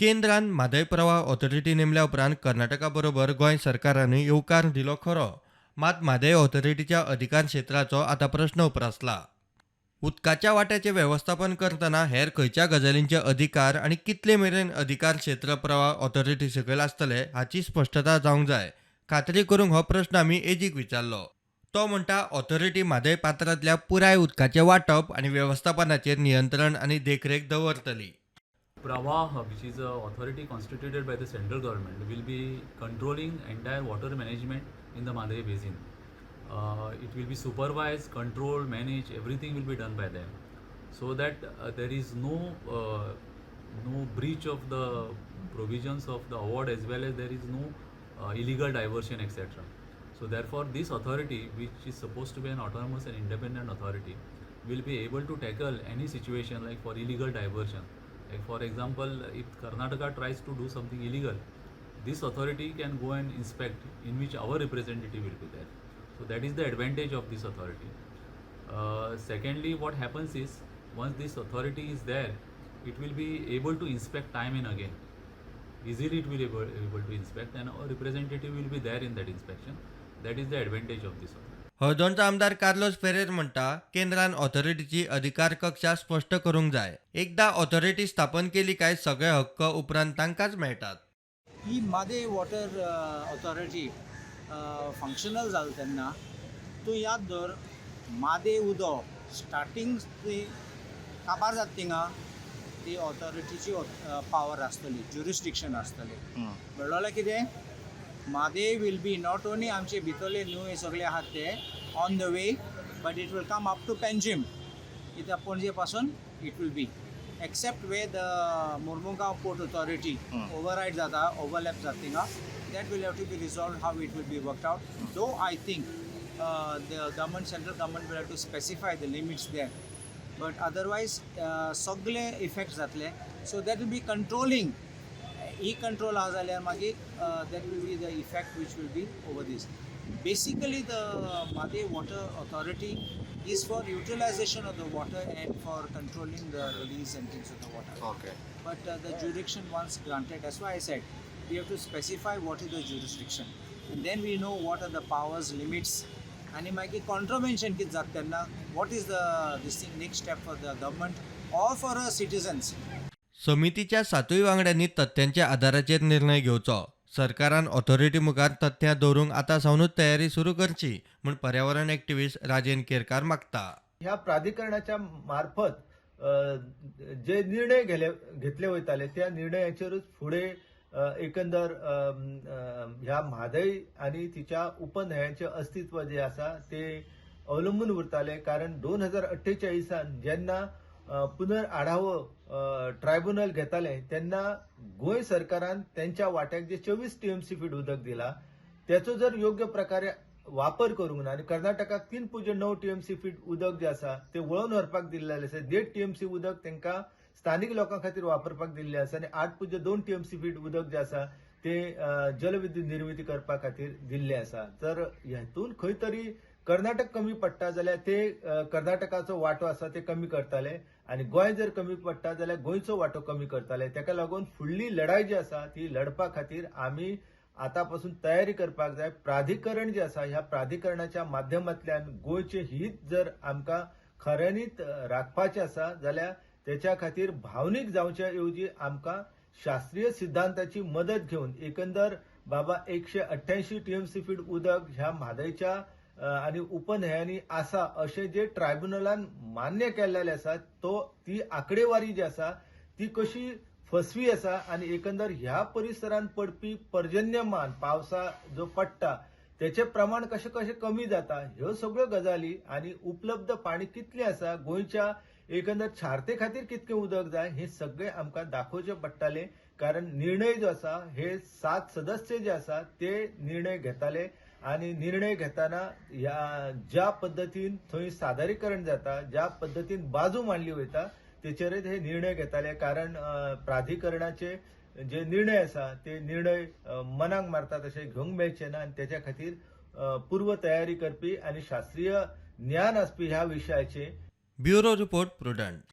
केंद्रान म्हादय प्रवाह ऑथॉरिटी नेमल्या उपरांत कर्नाटका बरोबर गोंय सरकारानूय येवकार दिलो खरो, मात म्हादय ऑथॉरिटीच्या अधिकार क्षेत्राचो आतां प्रश्न उप्रासला. उदकाच्या वाट्याचें वेवस्थापन करतना हेर खंयच्या गजालींचे अधिकार आनी कितले मेरेन अधिकार क्षेत्र प्रवाह ऑथॉरिटी सकयल आसतले हाची स्पश्टता जावंक जाय. खात्री करूंक हो प्रश्न आमी एजीक विचारलो. तो म्हणटा, ऑथॉरिटी म्हादय पात्रांतल्या पुराय उदकाचें वांटप आनी वेवस्थापनाचेर नियंत्रण आनी देखरेख दवरतली. Pravah, which is a authority constituted by the central government, will be controlling entire water management in the Mhadei basin. It will be supervised, controlled, managed. Everything will be done by them, so that there is no breach of the provisions of the award, as well as there is no illegal diversion, etc. So therefore, this authority, which is supposed to be an autonomous and independent authority, will be able to tackle any situation, like for illegal diversion. Like, for example, if Karnataka tries to do something illegal, this authority can go and inspect, in which our representative will be there. So that is the advantage of this authority. Secondly, what happens is, once this authority is there, it will be able to inspect time and again. Easily it will be able to inspect, and our representative will be there in that inspection. That is the advantage of this authority. हळदोणचो आमदार Carlos फेरेर म्हणटा, केंद्रान ऑथॉरिटीची अधिकार कक्षा स्पश्ट करूंक जाय. एकदा authority स्थापन केली काय सगळे हक्क उपरांत तांकांच मेळटात. ही म्हादय वॉटर ऑथॉरिटी फंक्शनल जाल तेन्ना तूं याद दवर, म्हादय उदक स्टार्टींग ती काबार जाता थिंगा ती ऑथॉरिटीची पावर आसतली, ज्युरिस्डिक्शन आसतली. म्हणल्यार कितें, Mhadei will be not only आमचे भितरले न्हू सगळे आहात ते on the way, but it will come up to Panjim. कित्याक पणजे पासून it will be except where the Mormugao Port Authority override जाता, ओवरलॅप जाता थिंगा. That will have to be resolved, how it will be worked out. Though I think the government, central government will have to specify the limits there, but otherwise सगळे effect जातले. So that will be controlling. He control आहा जाल्यार मागीर that will be the effect which will be over this. Basically, the Mhadei Water Authority is for utilization of the water and for controlling the release and things of the water. But the jurisdiction once granted, that's why I said we have to specify what is the jurisdiction. And then we know what are the powers, limits, आणि मागीर कॉन्ट्रवेन्शन कितें जाता तेन्ना what is the this thing, next step for the government or for a citizens. समितीच्या सातूय वांगड्यांनी तथ्यांच्या आदाराचेर निर्णय घेवचो. सरकारान ऑथॉरिटी मुखार तथ्यां दवरूंक आतां सावनूच तयारी सुरू करची म्हूण पर्यावरण एक्टिविस्ट राजेन केरकार मागता. ह्या प्राधिकरणाच्या मार्फत जे निर्णय घेतले वयताले, त्या निर्णयाचेरूच फुडें एकंदर अ, अ, ह्या म्हादय आनी तिच्या उपन्हंयांचें अस्तित्व जें आसा ते अवलंबून उरताले. कारण 2048न जेन्ना पुनर आढावो ट्रायब्युनल घेताले, तेन्ना गोंय सरकारान तेंच्या वाट्याक जे 24 टीएमसी फीट उदक दिला, त्याचो जर योग्य प्रकारे वापर करूंक ना आनी कर्नाटकाक 3.9 टीएमसी फीट उदक जे आसा ते वळोवन व्हरपाक दिल्लें आसा, 1.5 टीएमसी उदक तांकां स्थानीक लोकां खातीर वापरपाक दिल्लें आसा आनी 8.2 टीएमसी फीट उदक जे आसा ते जलविद्युत निर्मिती करपा खातीर दिल्लें आसा. तर हेतून खंय तरी कर्नाटक कमी पडटा जाल्यार ते कर्नाटकाचो वांटो आसा ते कमी करताले आनी गोंय जर कमी पडटा जाल्यार गोंयचो वांटो कमी करताले. ताका लागून फुडली लढाय जी आसा ती लढपा खातीर आमी आतां पासून तयारी करपाक जाय. प्राधिकरण जे आसा, ह्या प्राधिकरणाच्या माध्यमांतल्यान गोंयचें हीत जर आमकां खऱ्यांनीच राखपाचें आसा जाल्यार तेच्या खातीर भावनीक जावचे ऐवजी आमकां शास्त्रीय सिद्धांताची मदत घेवन एकंदर बाबा 188 टीएमसी फीट उदक ह्या म्हादयच्या आनी उपन्हंयांनी आसा अशें जे ट्रायब्युनलान मान्य केल्लें आसा, तो ती आंकडेवारी जी आसा ती कशी फसवी आसा आनी एकंदर ह्या परिसरांत पडपी पर्जन्यमान पावसा जो पडटा तेचें प्रमाण कशें कशें कमी जाता, ह्यो सगळ्यो गजाली आनी उपलब्ध पाणी कितलें आसा, गोंयच्या एकंदर क्षारते खातीर कितकें उदक जाय, हें सगळें आमकां दाखोवचें पडटालें. कारण निर्णय जो आसा, हे सात सदस्य जे आसा ते निर्णय घेताले आनी निर्णय घेताना ह्या ज्या पद्दतीन थंय सादरीकरण जाता, ज्या पद्दतीन बाजू मांडली वयता, तेचेरच हे निर्णय घेताले. कारण प्राधिकरणाचे जे निर्णय आसा ते निर्णय मनाक मारता तशे घेवंक मेळचे ना आनी तेच्या खातीर पूर्व तयारी करपी आनी शास्त्रीय ज्ञान आसपी ह्या विशयाचे. Bureau report, prudent.